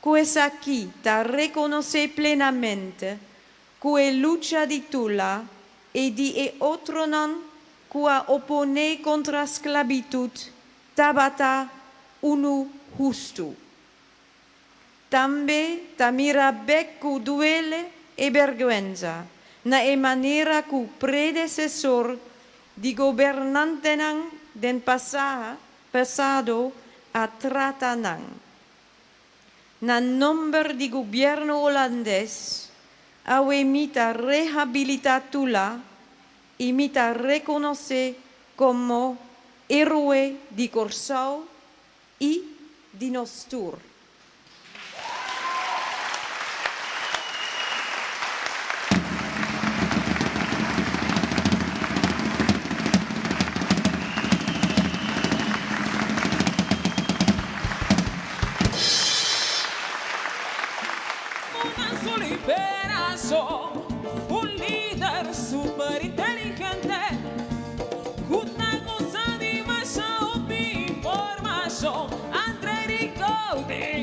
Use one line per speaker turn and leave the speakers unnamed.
Ku esaki ta rekonosé plenamente ku e lucha di Tula i di e otronan ku a oponé kontra sklabitut tabata unu hustu. Tambe ta mira bek ku duele e bèrgwensa na e manera ku predesesor di gobernantenan den pasado a trata nan. Na nomber di gobièrnu Holandes, awe mi ta rehabilitá Tula i mi ta rekonosé komo héroe di Kòrsou i di nos tur.
Una su liberacion, un lider super inteligente cu ta goza di masha hopi informacion. Andre Rigaud.